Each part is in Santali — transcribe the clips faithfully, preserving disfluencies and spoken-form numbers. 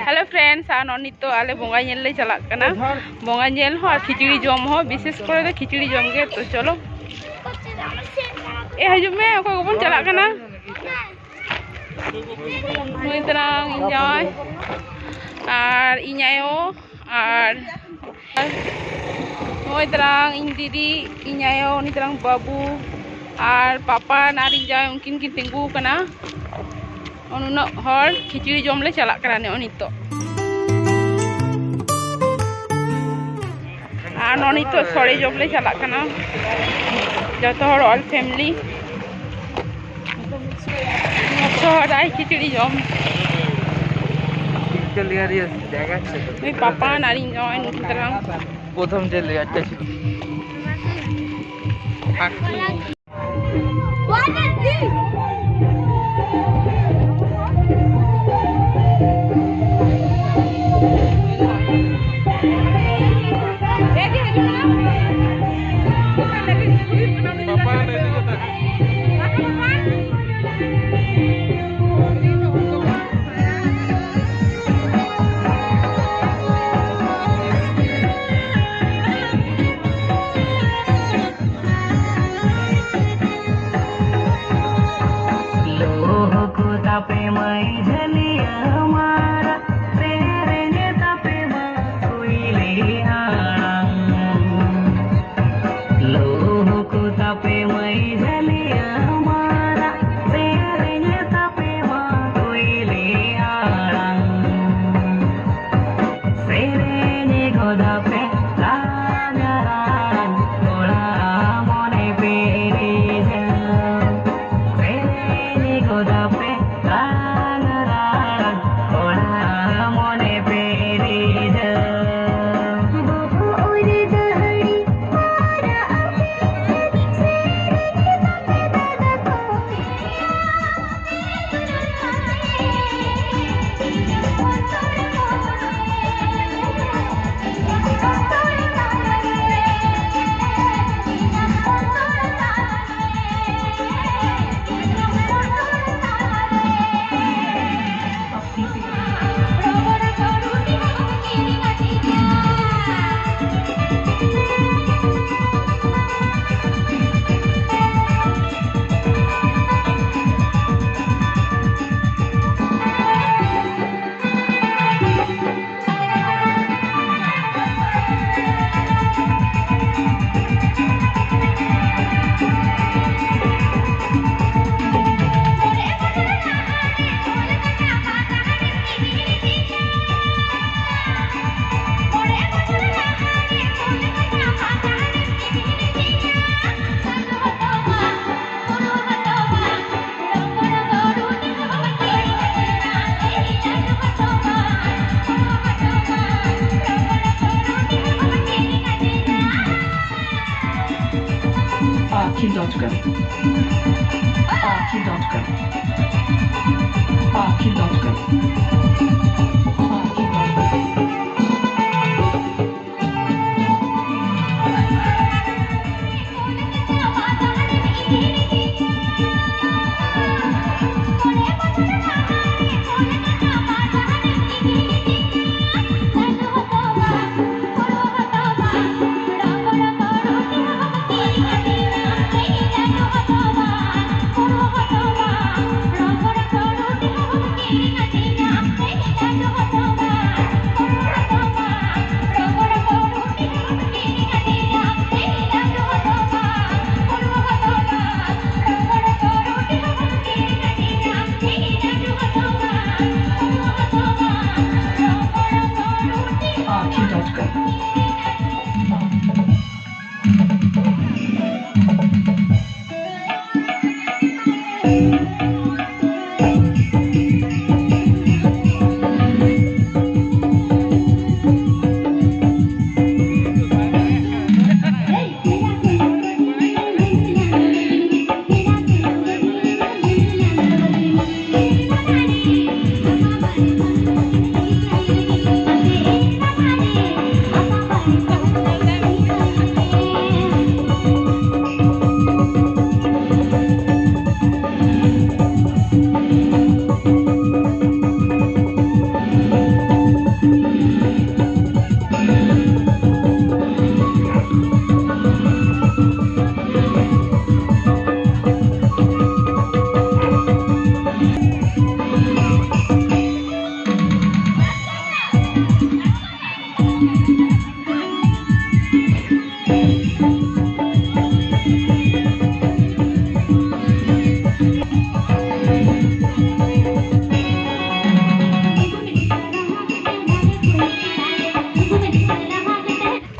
Hello friends, ᱟᱨ ᱱᱚᱜᱼᱚᱭ ᱱᱤᱛᱚᱜ ᱟᱞᱮ ᱵᱚᱸᱜᱟ ᱧᱮᱞ ᱞᱮ ᱪᱟᱞᱟᱜ ᱠᱟᱱᱟ᱾ ᱵᱚᱸᱜᱟ ᱧᱮᱞ ᱦᱚᱸ ᱟᱨ ᱠᱷᱤᱪᱲᱤ ᱡᱚᱢ ᱦᱚᱸ, ᱵᱤᱥᱮᱥ ᱠᱚᱨᱮ ᱫᱚ ᱠᱷᱤᱪᱲᱤ ᱡᱚᱢ ᱜᱮ᱾ ᱛᱚ ᱪᱚᱞᱚ᱾ ᱮ, ᱦᱤᱡᱩᱜ ᱢᱮ, ᱚᱠᱟ ᱠᱚᱵᱚᱱ ᱪᱟᱞᱟᱜ ᱠᱟᱱᱟ? ᱱᱩᱭ ᱛᱟᱨᱟᱝ ᱤᱧ ᱡᱟᱶᱟᱭ ᱟᱨ ᱤᱧ ᱟᱭᱳ ᱟᱨ ᱱᱚᱜᱼᱚᱭ ᱛᱟᱨᱟᱝ ᱤᱧ ᱫᱤᱫᱤ, ᱤᱧ ᱟᱭᱳ, ᱩᱱᱤ ᱛᱟᱨᱟᱝ ᱵᱟᱹᱵᱩ ᱟᱨ ᱯᱟᱯᱟ ᱟᱨ ᱤᱧ ᱡᱟᱶᱟᱭ, ᱩᱱᱠᱤᱱ ᱠᱤᱱ ᱛᱤᱸᱜᱩ ᱟᱠᱟᱱᱟ᱾ ᱱᱩᱱᱟᱹᱜ ᱦᱚᱲ ᱠᱷᱤᱪᱲᱤ ᱡᱚᱢ ᱞᱮ ᱪᱟᱞᱟᱜ ᱠᱟᱱᱟ ᱱᱚᱜᱼᱚᱭ ᱱᱤᱛᱚᱜ᱾ ᱟᱨ ᱱᱚᱜᱼᱚᱭ ᱱᱤᱛᱚᱜ ᱥᱚᱲᱮ ᱡᱚᱢ ᱞᱮ ᱪᱟᱞᱟᱜ ᱠᱟᱱᱟ ᱡᱚᱛᱚ ᱦᱚᱲ, all family᱾ ᱥᱚᱦᱨᱟᱭ ᱠᱷᱤᱪᱲᱤ ᱡᱚᱢ। ᱪᱮᱫ ᱠᱚ ᱞᱟᱹᱭᱟ ᱨᱮᱭᱟ ᱡᱟᱭᱜᱟ ᱪᱮᱫ? ᱱᱩᱭ ᱯᱟᱯᱟ ᱟᱨ ᱤᱧ ᱡᱟᱶᱟᱭ ᱱᱩᱠᱤᱱ ᱛᱟᱞᱟᱝ। ᱯᱨᱚᱛᱷᱚᱢ ᱪᱮᱫ ᱞᱟᱹᱭᱟ ᱪᱮᱫ? ᱞᱩᱦᱩᱠ ᱛᱟᱯᱮ ᱢᱟᱹᱭ ᱡᱷᱟᱹᱞᱤᱭᱟᱹ ᱢᱟᱨᱟᱜ, ᱥᱮᱨᱮᱧ ᱛᱟᱯᱮ ᱢᱟ ᱠᱩᱭᱞᱤ ᱟᱲᱟᱝ᱾ ᱞᱩᱦᱩᱠ ᱛᱟᱯᱮ ᱢᱟᱹᱭ ᱡᱷᱟᱹᱞᱤᱭᱟᱹ ᱢᱟᱨᱟᱜ, ᱥᱮᱨᱮᱧ ᱛᱟᱯᱮ ᱢᱟ ᱠᱩᱭᱞᱤ ᱟᱲᱟᱝ᱾ ᱥᱮᱨᱮᱧ ᱜᱚᱫᱟ ᱯᱮ ᱞᱟᱸᱜᱟ ᱨᱟᱲᱟᱝ, ᱠᱚᱲᱟ ᱢᱚᱱᱮ ᱯᱮᱨᱮᱡᱟ᱾ ᱥᱮᱨᱮᱧ ᱜᱚᱫᱟ ᱯᱮ ᱞᱟᱸᱜᱟ Arkin dot com. Arkin dot com. Arkin dot com. Arkin dot com. Arkin dot com.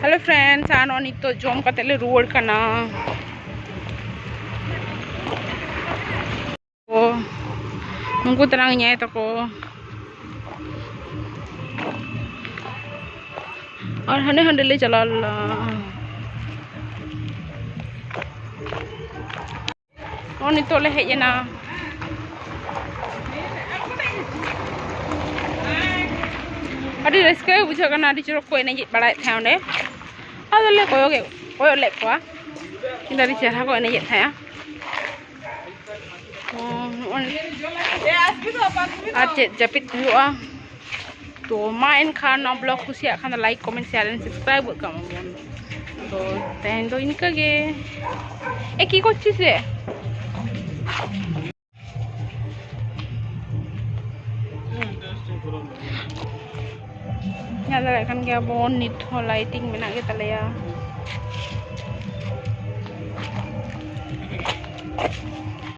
Hello friends, ᱟᱨ ᱱᱚᱜᱼᱚᱭ ᱱᱤᱛᱚᱜ ᱡᱚᱢ ᱠᱟᱛᱮ ᱞᱮ ᱨᱩᱣᱟᱹᱲ ᱠᱟᱱᱟ᱾ ᱠᱚ, ᱩᱱᱠᱩ ᱛᱟᱨᱟᱝ ᱤᱧ ᱟᱭᱳ ᱛᱟᱠᱚ᱾ ᱟᱨ ᱦᱟᱸᱰᱮ ᱦᱟᱸᱰᱮ ᱞᱮ ᱪᱟᱞᱟᱣ ᱞᱮᱱᱟ᱾ ᱱᱤᱛᱚᱜ ᱞᱮ ᱦᱮᱡ ᱮᱱᱟ᱾ ᱟᱹᱰᱤ ᱨᱟᱹᱥᱠᱟᱹ ᱜᱮ ᱵᱩᱡᱷᱟᱹᱜ ᱠᱟᱱᱟ, ᱟᱹᱰᱤ ᱪᱚᱨᱚᱠ ᱠᱚ ᱮᱱᱮᱡᱮᱫ ᱵᱟᱲᱟᱭᱮᱫ ᱛᱟᱦᱮᱸᱫ ᱚᱸᱰᱮ᱾ ᱟᱫᱚ ᱞᱮ ᱠᱚᱭᱚᱜ ᱮᱫ, ᱠᱚᱭᱚᱜ ᱞᱮᱫ ᱠᱚᱣᱟ, ᱠᱤᱱᱛᱩ ᱟᱹᱰᱤ ᱪᱮᱦᱨᱟ ᱠᱚ ᱮᱱᱮᱡᱮᱫ ᱛᱟᱦᱮᱸᱜᱼᱟ᱾ ᱛᱚ ᱱᱚᱜᱼᱚᱭ ᱟᱨ ᱪᱮᱫ ᱡᱟᱹᱯᱤᱫ ᱦᱩᱭᱩᱜᱼᱟ᱾ ᱛᱚ ᱢᱟ ᱮᱱᱠᱷᱟᱱ ᱱᱚᱣᱟ vlog ᱠᱩᱥᱤᱭᱟᱜ ᱠᱷᱟᱱ ᱫᱚ like, comment, share and subscribe ᱜᱚᱫ ᱠᱟᱜ ᱢᱟᱵᱚᱱ᱾ ᱛᱚ ᱛᱮᱦᱮᱧ ᱫᱚ ᱤᱱᱠᱟᱹ ᱜᱮ᱾ ᱮ, ᱠᱤ ᱠᱚᱨᱪᱤᱥ ᱨᱮ? ᱧᱮᱞ ᱫᱟᱲᱮᱭᱟᱜ ᱠᱟᱱ ᱜᱮᱭᱟ ᱵᱚᱱ, ᱱᱤᱛ ᱦᱚᱸ lighting ᱢᱮᱱᱟᱜ ᱜᱮ ᱛᱟᱞᱮᱭᱟ᱾